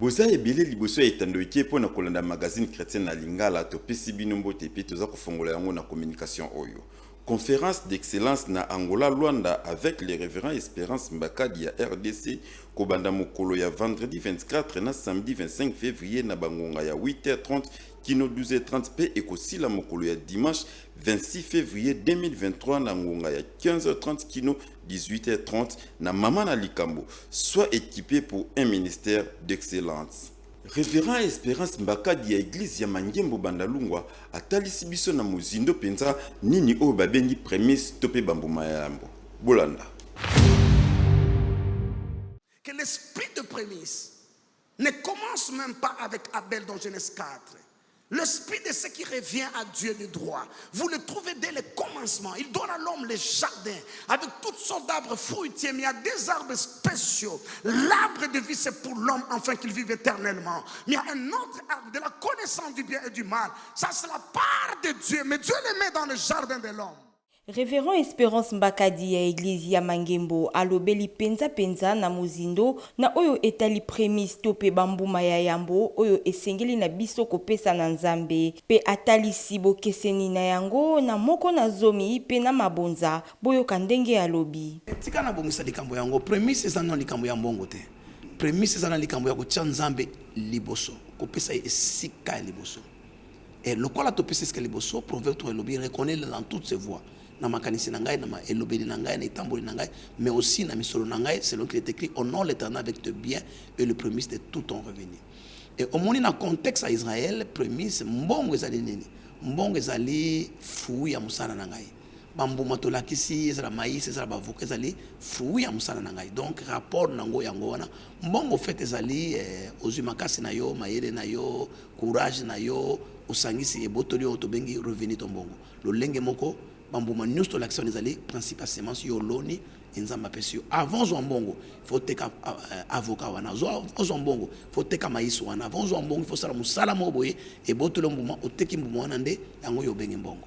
Boza ebele liboso ya etando eke mpo na kolanda magazine chrétien na lingala. Topesi bino mbote mpe toza kofongola yango na communication oyo. Conférence d'excellence na Angola, Luanda, avec le révérend Espérance Mbakadi ya RDC, kobanda mokolo ya vendredi 24 na samedi 25 février na bangonga ya 8h30 kino 12h30, mpe ekosila mokolo ya dimanche 26 février 2023 na ngonga ya 15h30 kino 18h30 na mama na likambo "Soit équipé pour un ministère d'excellence". Révérend Espérance Mbakadi ya église ya Mangembo Bandalungwa atalisi biso na mozindo mpenza nini oyo babengi prémices to mpe bambuma ya yambo. Bolanda. Que l'esprit de prémices ne commence même pas avec Abel dans Genèse 4. L'esprit de ce qui revient à Dieu de droit, vous le trouvez dès le commencement. Il donne à l'homme les jardins avec toutes sortes d'arbres fruitiers, mais il y a des arbres spéciaux. L'arbre de vie, c'est pour l'homme afin qu'il vive éternellement. Mais il y a un autre arbre de la connaissance du bien et du mal. Ça, c'est la part de Dieu. Mais Dieu le met dans le jardin de l'homme. Révérend Espérance Mbakadi ya église ya Mangembo alobeli penza penza na mozindo na oyo etali prémices to mpe bambuma ya yambo oyo esengeli na biso kopesa na Nzambe, mpe atalisi bokeseni na yango na moko na zomi mpe na mabonza. Boyoka ndenge alobi. Tika nabongisa likambo yango. Prémices eza na likambo ya mbongo te. Prémices eza na likambo ya kotia Nzambe liboso, kopesa ye esika ya liboso. E lokola topesa esika liboso, Proverbe 3 elobi: "Reconnais dans toutes ses voies." Na makanisi na ngai, na elobeli na ngai, na etamboli na ngai, mais aussi na misolo na ngai, selon qu'il est écrit: "Honore l'Éternel avec tes biens et le prémices de tout ton revenu." E omoni, na contexte ya Israël, prémices, mbongo ezali nini? Mbongo ezali fruit ya mosala na ngai. Bambuma tolakisi, ezala maïs, ezala ba avocat, ezali fruit ya mosala na ngai. Donc rapport nango yango wana. Mbongo fait ezali ozwi makasi na yo, mayele na yo, courage na yo, osangisi, ebotoli oyo tobengi revenu to mbongo. Lolenge moko, bambuma nyonso tolakisi wana ezali principe ya semence. Yo oloni, Nzambe apesi yo. Avant ozwa mbongo, faut teka avocat wana. Ozwa mbongo, faut teka maïs wana. Avant ozwa mbongo, faut sala mosala moko boye, ebotoli mbuma, oteki mbuma wana, nde yango oyo obenge mbongo.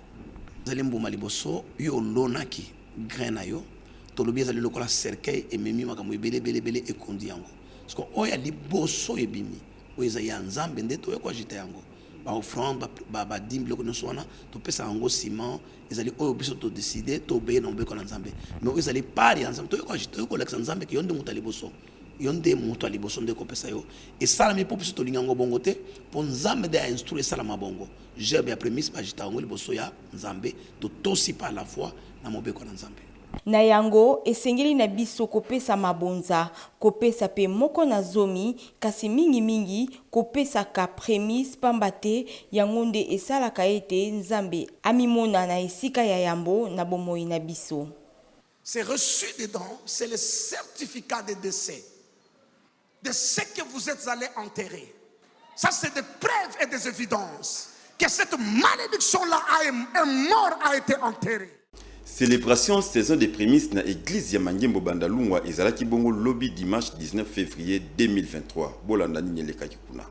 Ezali mbuma liboso yo olonaki, grain na yo. Tolobi ezali lokola cercueil, ememi makambo ebele ebele ebele, ekondi yango. Parce que oyo ya liboso ebimi, oyo ezali ya Nzambe, nde toya ko ajouter yango ba offrande, ba dîme, biloko nyonso wana topesa yango ciment. Ezali oyo biso to décider, tobeye na mobeko na Nzambe. Mais oyo ezali part ya Nzambe, toyei kolakisa Nzambe ke yo nde moto ya liboso, yo nde moto ya liboso, nde kopesa yo. Esalami mpo biso tolingi yango bongo te, mpo Nzambe nde a instruire esalama bongo. Gerbe ya prémices, ba ajouter yango liboso ya Nzambe, totosi par la foi na mobeko na Nzambe. Na yango esengeli na biso kopesa mabonza, kopesa mpe moko na zomi, kasi mingimingi kopesaka prémices, pamba te yango nde esalaka ete Nzambe amimona na esika ya yambo na bomoi na biso. C'est reçu dedans, c'est le certificat de décès de ce que vous êtes allé enterrer. Ça, c'est des preuves et des évidences que cette malédiction-là est mort, a été enterrée. Célébration saison des prémices na église ya Mangembo Bandalungwa ezalaki bongo lobi dimanche 19 février 2023. Bolanda nini elekaki kuna.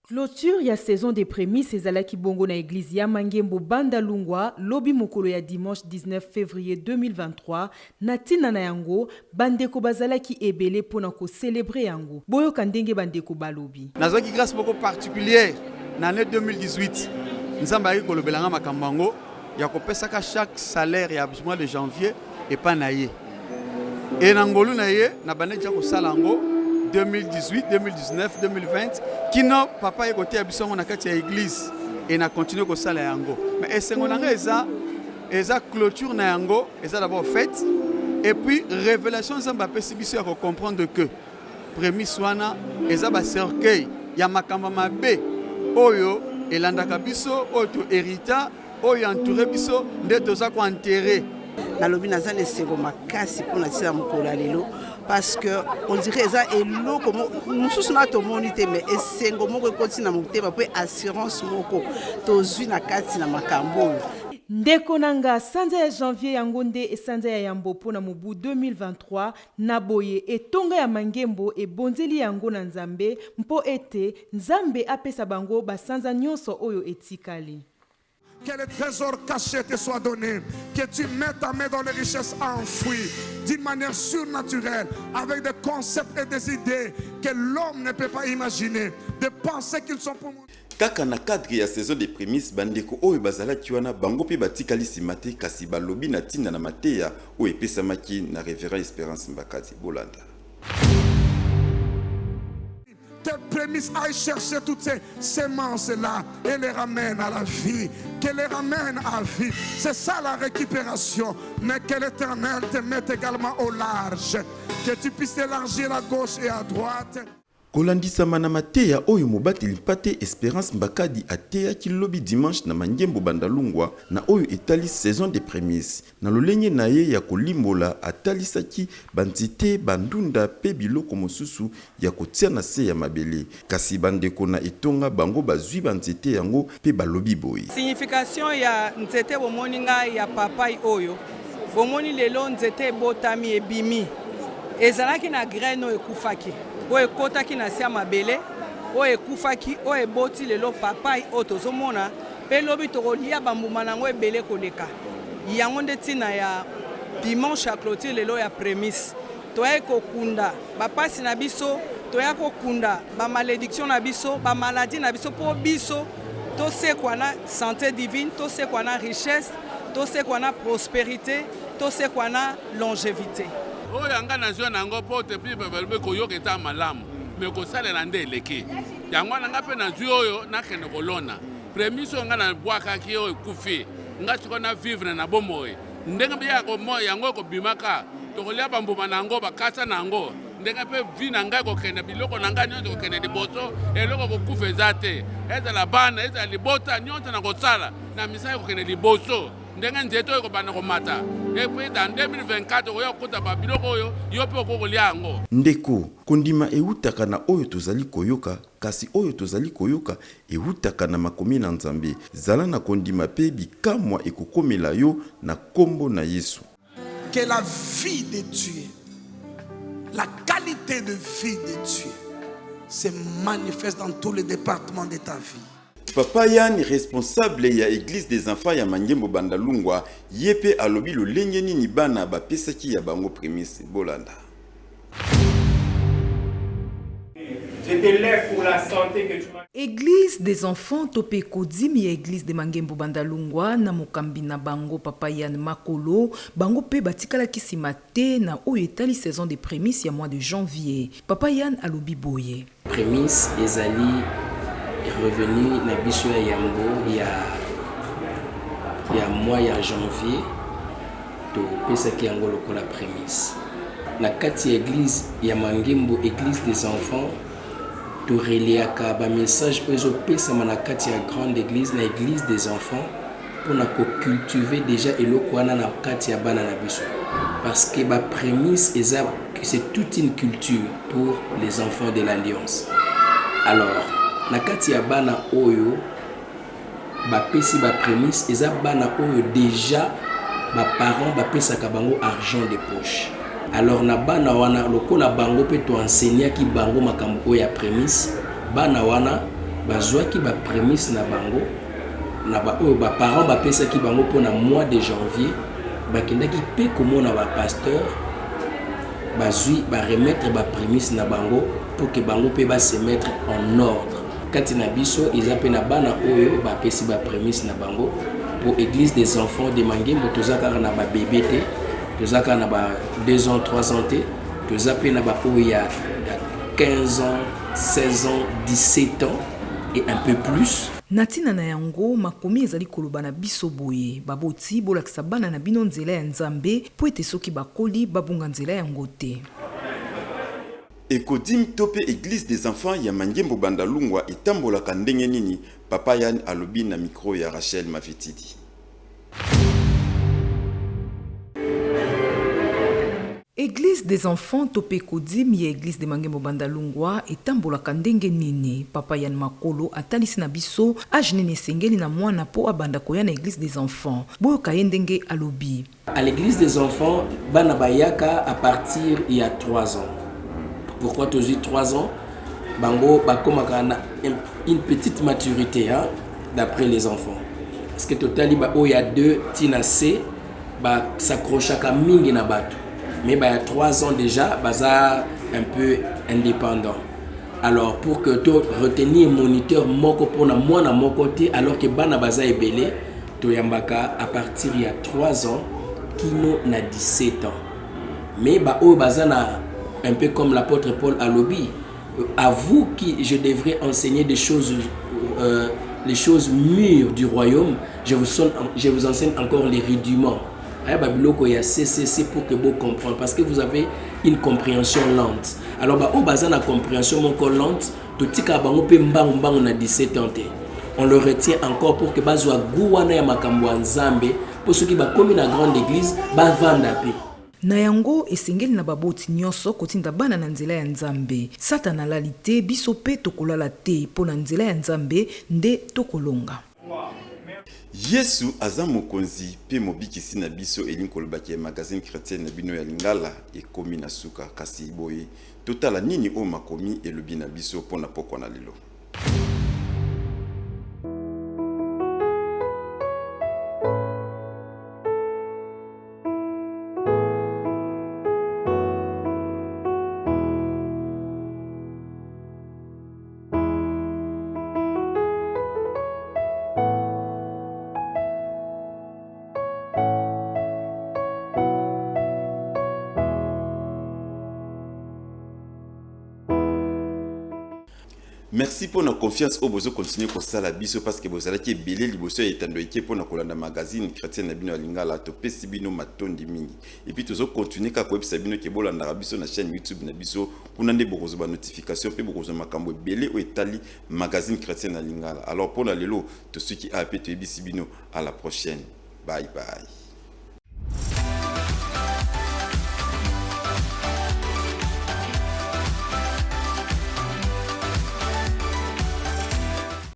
Clôture ya saison des prémices ezalaki bongo na église ya Mangembo Bandalungwa lobi mokolo ya dimanche 19 février 2023. Na ntina na yango, bandeko bazalaki ebele mpona ko célébrer yango. Boyoka ndenge bandeko balobi. Nazwaki grâce moko particulière na année 2018. Nzambe ayaki kolobelanga makambo yango ya kopesaka chaque salaire ya mois de janvier epai na ye. E na ngolu na ye, na bande dia kosala yango 2018, 2019, 2020, kino papa ye koteya biso yango na kati ya église, e na continue kosala yango. Mais esengo na ngai eza clôture na yango, eza d'abord fête et puis révélation Nzambe apesi biso ya ko comprendre que prémices wana eza ba cercueil ya makambo mabe oyo elandaka biso, oyo to hérita, oyo entouré biso, nde toza ko enterrer. Nalobi naza na esengo makasi mpona ntina mokolo ya lelo, parce que on dirait eza eloko mosusu na tomoni te, mais esengo moko ekoti na motema mpe assurance moko tozwi na kati na makambo oyo. Ndeko na nga, sanza ya janvier yango nde esanza ya yambo mpo na mobu 2023. Na boye, etonga ya Mangembo ebonzeli yango na Nzambe mpo ete Nzambe apesa bango basanza nyonso oyo etikali. Que les trésors cachés te soient donnés. Que tu mettes ta main dans les richesses enfouies d'une manière surnaturelle, avec des concepts et des idées que l'homme ne peut pas imaginer, des pensées qu'ils sont pour moi. Kaka na cadre ya saison de prémices, bandeko oyo bazalaki wana bango mpe batikali nsima te, kasi balobi na ntina na mateya oyo epesamaki na révérend Espérance Mbakadi. Bolanda. Tes prémices aillent chercher toutes ces semences-là et les ramènent à la vie. Que les ramène à vie. C'est ça la récupération. Mais que l'Éternel te mette également au large. Que tu puisses élargir à gauche et à droite. Kolandisama na mateya oyo mobateli mpate Esperance Mbakadi ateyaki lobi dimanche na Mangembo Bandalungwa na oyo etali saison de prémices, na lolenge na ye ya kolimbola atalisaki banzete, bandunda mpe biloko mosusu ya kotia na se ya mabele. Kasi bandeko na etonga bango bazwi banzete yango mpe balobi boye. Signification ya nzete bomoni ngai ya papai oyo bomoni lelo, nzete ebotami, ebimi, ezalaki na graine oyo ekufaki, oyo ekotaki na se ya mabele, oyo ekufaki, oyo eboti lelo papai oyo tozomona, mpe lobi tokolia bambuma na yango ebele koleka. Yango nde ntina ya dimanche ya clôture lelo ya prémices. Toyaki kokunda bapasi na biso, toya kokunda bamalédiction na biso, bamaladi na biso, mpo biso tosekwa na santé divine, tosekwa na richesse, tosekwa na prospérité, tosekwa na longévité. Oyo yanga nazwa na yango mpo te Bible balobi koyoka eza malamu, me kosalela nde eleki. Yango wana nga mpe nazwi oyo, nakende kolona prémices oyo nga nabwakaki, oyo ekufi. Nga sikoyo na vivre na bomoi ndenge mpe yango ekobimaka, tokolia bambuma na yango, bakasa na yango, ndenge mpe vie na ngai kokende, biloko na ngai nyonso kokende liboso. Eloko kokufa eza te, ezala bana, ezala libota, nyonso na kosala na misala ekokende liboso, ndenge nzete oyo ekobanda komata. Et puis dans 2024 okoya kokuta babiloko oyo yo mpe okoki kolia yango. Ndeko, kondima ewutaka na oyo tozali koyoka, kasi oyo tozali koyoka ewutaka na makomi na Nzambe. Zala na kondima mpe bikamwa ekokomela yo na nkombo na Yesu. Que la vie de Dieu, la qualité de vie de Dieu, se manifeste dans tous les départements de ta vie. Papa Yani, responsable ya Église des Enfants ya Mangembo Bandalungwa, ye mpe alobi lolenge nini bana bapesaki ya bango prémices. Bolanda. Je t'élève pour la santé que tu m'as. Église des Enfants to mpe kodimi ya Église de Mangembo Bandalungwa na mokambi na bango papa Yan Makolo, bango mpe batikalaki nsima te na oyo etali saison de prémices ya mois de janvier. Papa Yan alobi boye. Prémices ezali revenu na biso ya yambo ya mois ya janvier. Topesaki yango lokola prémices na kati ya église ya Mangembo. Église des Enfants, toreliaka bamessage oyo ezopesama na kati ya grande église na Église des Enfants, mpona kocultiver déjà eloko wana na kati ya bana na biso, parce que baprémices eza, c'est toute une culture pour les enfants de l'Alliance. Alors na kati ya bana oyo bapesi baprémices, eza bana oyo déjà baparents bapesaka bango argent de poche. Alors na bana wana, lokola bango mpe toenseignaki bango makambo oyo ya prémices, bana wana bazwaki baprémices na bango na baoyo baparents bapesaki bango mpona mois de janvier. Bakendaki mpe komona bapasteur, bazwi, baremettre baprémices na bango pour que bango mpe base mettre en ordre. Kati na biso eza mpe na bana oyo bapesi baprémices na bango po Église des Enfants de Mangembo toza kaka na babébé te, toza kaka na ba 2 ans, 3 ans te, toza mpe na baoyo ya 15 ans, 16 ans, 17 ans et un peu plus. Na ntina na yango, makomi ezali koloba na biso boye: baboti, bolakisa bana na bino nzela ya Nzambe, mpo ete soki bakoli babunga nzela yango te. Ecodim to mpe Église des Enfants ya Mangembo Bandalungwa etambolaka ndenge nini? Papa Yan alobi na micro ya Rachel Mavitidi. Église des Enfants to mpe Ecodim ya Église de Mangembo Bandalungwa etambolaka ndenge nini? Papa Yan Makolo atalisi na biso âge nini esengeli na mwana mpo abanda koya na Église des Enfants. Boyoka ye ndenge alobi. À l'Église des Enfants, bana bayaka à partir ya 3 ans. Pourquoi tozwi 3 ans? Bango bakomaka na une petite maturité, hein, d'après les enfants. Parce que totali ba oyo ya 2 ti na C ba s'accrochaka mingi na bato. Mais ba ya 3 ans déjà baza un peu indépendant. Alors pour que to retenir moniteur moko pona mwana moko te alors que bana baza ebele toyambaka à partir ya 3 ans kino na 17 ans. Mais ba oyo baza na un peu comme l'apôtre Paul alobi à vous qui je devrais enseigner des choses euh, les choses mûres du royaume, je vous, sonne, je vous enseigne encore les rudiments. Aya ba biloko ya CCC pour que vous comprendre parce que vous avez une compréhension lente. Alors ba oyo baza na compréhension moko lente, totika bango pe mbangu mbangu na 17 ans te. On le retient encore pour que bazwa goût wana ya makambo ya Nzambe po soki bakomi na grande église bavanda pe. Na yango, esengeli na baboti nyonso kotinda bana na nzela ya Nzambe. Satana alali te, biso pe tokolala te, po na nzela ya Nzambe nde tokolonga. Yesu aza mokonzi pe mobikisi na biso elingi koloba ke magazine chretienne na bino ya lingala ekomi na suka kasi boye totala nini oyo makomi elobi na biso pona pokwa na lelo. Merci pour na confiance oyo bozo continuer kosala biso parce que bozalaki ebele liboso ya etando eke mpo na kolanda magazine chrétienne na bino ya lingala. Topesi bino matondi mingi et puis tozo continuer kaka koyebisa bino ke bolandaka biso na chaîne YouTube na biso, kuna nde bokozwa ba notification mpe bokozwa makambo ebele oyo etali magazine chrétienne na lingala. Alors mpo na lelo tosuki awa mpe toyebisi bino à la prochaine, bye bye.